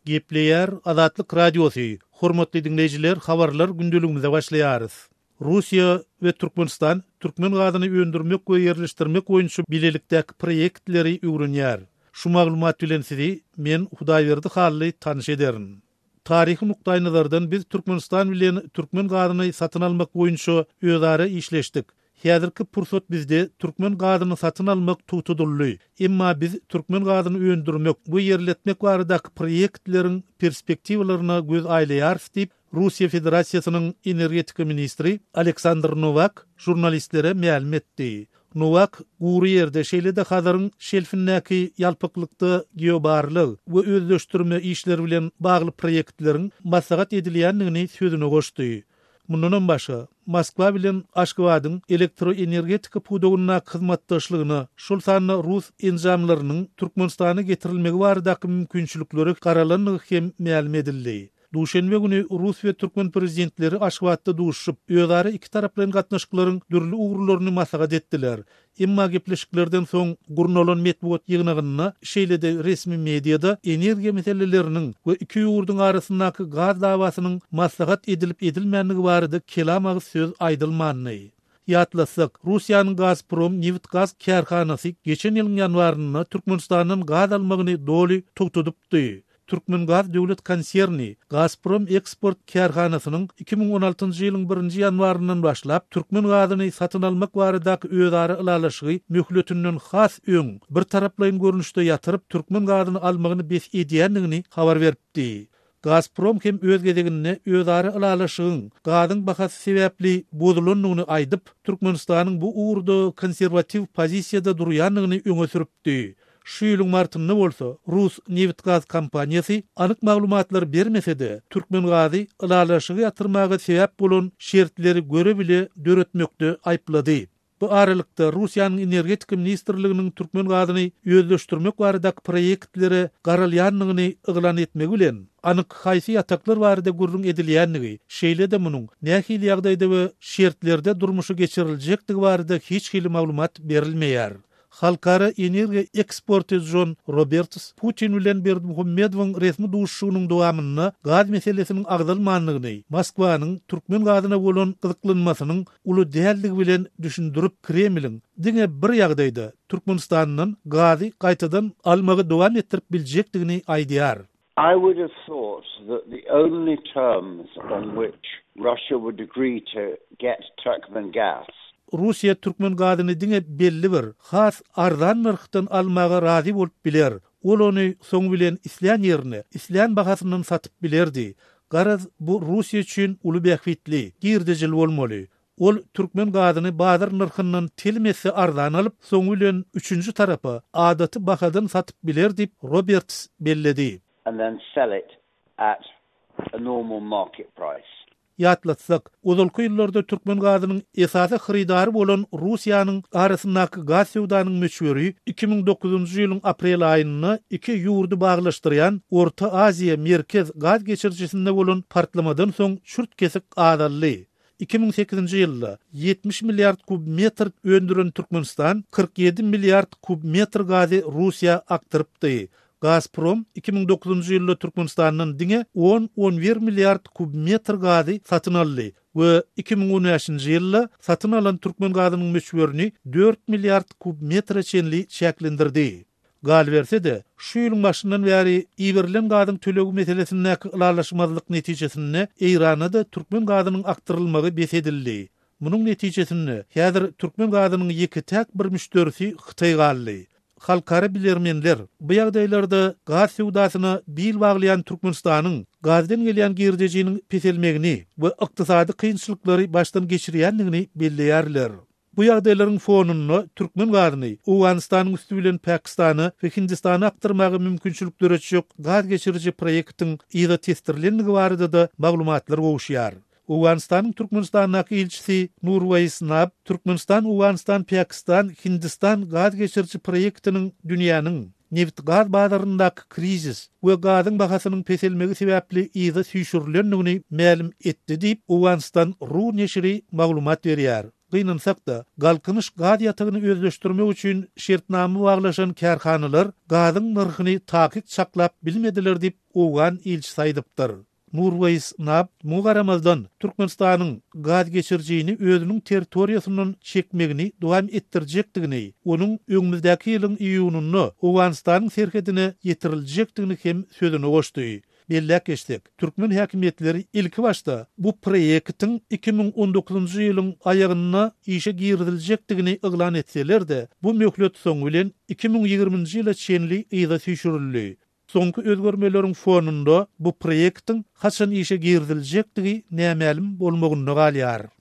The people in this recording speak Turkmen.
Gepleýär Azatlyk Radiosy, Hormatly diňleýjiler habarlar gündeligimize başlaýarys. Russiýa we Türkmenistan türkmen gazyny öndürmek we ýerleşdirmek boýunça bilelikdäki proýektleri öwrenýär. Şu maglumat bilen sizi men Hudaýberdi Hally tanyş ederin. Taryhy nukdaýnazardan biz Türkmenistan bilen türkmen gazyny satyn almak boýunça özara işleşdik. Häzirki pursat bizde türkmen gazyny satyn almak togtadyldy. Emma biz türkmen gazyny öndürmek we ýerletmek baradaky proýektleriň perspektiwalaryna göz aýlaýarys diýip, Russiýa Federasiýasynyň energetika ministri Aleksandr Nowak žurnalistlere mälim etdi. Nowak gury ýerde, şeýle-de Hazaryň şelfindäki ýalpaklykda geobarlag we özleşdirme işleri bilen bagly proýektleriň maslahat edilýändigini sözüne goşdy. Mundanam başga, Moskwa bilen Aşgabadyň elektroenergetika pudagyndaky hyzmatdaşlygyna, şol sanda rus enjamlarynyň Türkmenistana getirilmegi baradaky mümkinçiliklere garalandygy hem mälim edildi. Duşenbe güni rus we türkmen prezidentleri Aşgabatda duşuşyp, özara ikitaraplaýyn gatnaşyklaryň dürli ugurlaryny maslahat etdiler. Emma gepleşiklerden soň gurnalan metbugat ýygnagynda, şeýle-de resmi mediada energiýa meseleleriniň we iki ýurduň arasyndaky gaz dawasynyň maslahat edilip-edilmändigi barada kelam agyz söz aýdylmandy. Ýatlatsak, Russiýanyň Gazprom nebit-gaz kärhanasy geçen ýylyň ýanwarynda Türkmenistandan gaz almagyny doly togtadypdy. Türkmengaz döwlet konserni Gazprom eksport kärhanasynyň 2016-njy ýylyň birinji ýanwaryndan başlap türkmen gazyny satyn almak baradaky özara ylalaşygy möhletinden has öň birtaraplaýyn görnüşde ýatyryp türkmen gazyny almagyny bes edýändigini habar beripdi. Gazprom hem öz gezeginde özara ylalaşygyň gazyň bahasy sebäpli bozulandygyny aýdyp, Türkmenistanyň bu ugurda konserwatiw pozisiýada durýandygyny öňe sürüpdi. Şu ýylyň martynda bolsa, rus nebit-gaz kompaniýasy anyk maglumatlar bermese-de, Türkmengazy ylalaşygy ýatyrmaga sebäp bolan şertleri göre-bile döretmekde aýyplady. Bu aralykda, Russiýanyň Energetika ministrliginiň türkmen gazyny özleşdirmek baradaky proýektlere garalýandygyny yglan etmegi bilen, anyk haýsy ýataklar barada gürrüň edilýändigi, şeýle-de munuň nähili ýagdaýda we şertlerde durmuşa geçiriljekdigi barada hiç hili maglumat berilmeýär. Halkara energiýa eksperti Jon Roberts Putin bilen Berdimuhamedowyň resmi duşuşygynyň dowamynda gaz meselesiniň agzalmandygyny, Moskwanyň türkmen gazyna bolan gyzyklanmasynyň uly däldigi bilen düşündirip, Kremliň diňe bir ýagdaýda Türkmenistandan gazy gaýtadan almagy dowam etdirip biljekdigini aýdýar. I would have thought that the only terms on which Russia would agree to get Turkmen gas. Russiýa türkmen gazyny diňe belli bir, has arzan nyrhdan almaga razy bolup biler. Ol ony soňy bilen islän ýerine, islän bahasyndan satyp bilerdi. Garaz, bu Russiýa üçin uly bähbitli, girdejili bolmaly. Ol türkmen gazyny bazar nyrhyndan telim esse arzan alyp, soňy bilen üçünji tarapa adaty bahadan satyp biler diýip, Roberts belledi. And then sell it at a normal market price. Ýatlatsak, ozalky ýyllarda türkmen gazynyň esasy hyrydary bolan Russiýanyň arasyndaky gaz söwdanyň möçberi 2009-njy ýylyň aprel aýynda iki ýurdy baglaşdyrýan Orta Aziýa, Merkez gaz geçirijisinde bolan partlamadan soň çürt-kesik azaldy. 2008-nji ýylda 70 milliard kub metr öndüren Türkmenistan 47 milliard kub metr gazy Russiýa akdyrypdy. Gazprom 2009-njy ýylda Türkmenistandan diňe on-on bir milliard kub metr gazy satyn aldy we 2015-nji ýylda satyn alan türkmen gazynyň möçberini dört milliard kub metre çenli çäklendirdi. Galyberse-de, şu ýylyň başyndan bäri iberilen gazyň tölegi meselesindäki ylalaşmazlyk netijesinde Eýrana-da türkmen gazynyň akdyrylmagy bes edildi. Munuň netijesinde, häzir türkmen gazynyň ýeke-täk bir müşderisi Hytaý galdy. Halkara bilermenler bu ýagdaýlarda gaz söwdasyna bil baglaýan Türkmenistanyň gazdan gelýän girdejiniň peselmegini we ykdysady kynçylyklary başdan geçirýändigini belleýärler. Bu ýagdaýlaryň fonunda türkmen gazyny Owganystanyň üsti bilen Pakistana we Hindistana akdyrmaga mümkinçilik döretjek gaz geçiriji proýektiň yza tesdirilendigi barada-da maglumatlar gowuşýar. Owganystanyň Türkmenistandaky ilçisi Nurwaýs Nab Türkmenistan-Owganystan Pakistan, Hindistan gaz geçiriji proýektiniň dünýäniň nebit-gaz bazaryndaky krizis we gazyň bahasynyň peselmegi sebäpli yza süýşürilendigini mälim etdi diýip, Owganystan. Ru neşiri maglumat berýär. Gynansak-da, Galkynyş gaz ýatagyny özleşdirmek üçin şertnama baglaşan kärhanalar gazyň nyrhyny takyk çaklap bilmediler diýip, owgan ilçisi aýdypdyr. Nurweýs Nab muňa garamazdan, Türkmenistanyň gaz geçirijini özüniň territoriýasyndan çekmegini dowam etdirjekdigini, onuň öňümizdäki ýylyň iýunynda Owganystanyň serhedine ýetiriljekdigini hem sözüne goşdy. Belläp geçsek, türkmen häkimiýetleri ilkibaşda bu proýektiň 2019-njy ýylyň aýagynda işe giriziljekdigini yglan etseler-de, bu möhlet soňy bilen 2020-nji ýyla çenli yza süýşürildi. Soňky özgermeleriň fonunda bu proýektiň haçan işe giriziljekdigi nämälim bolmagynda galýar.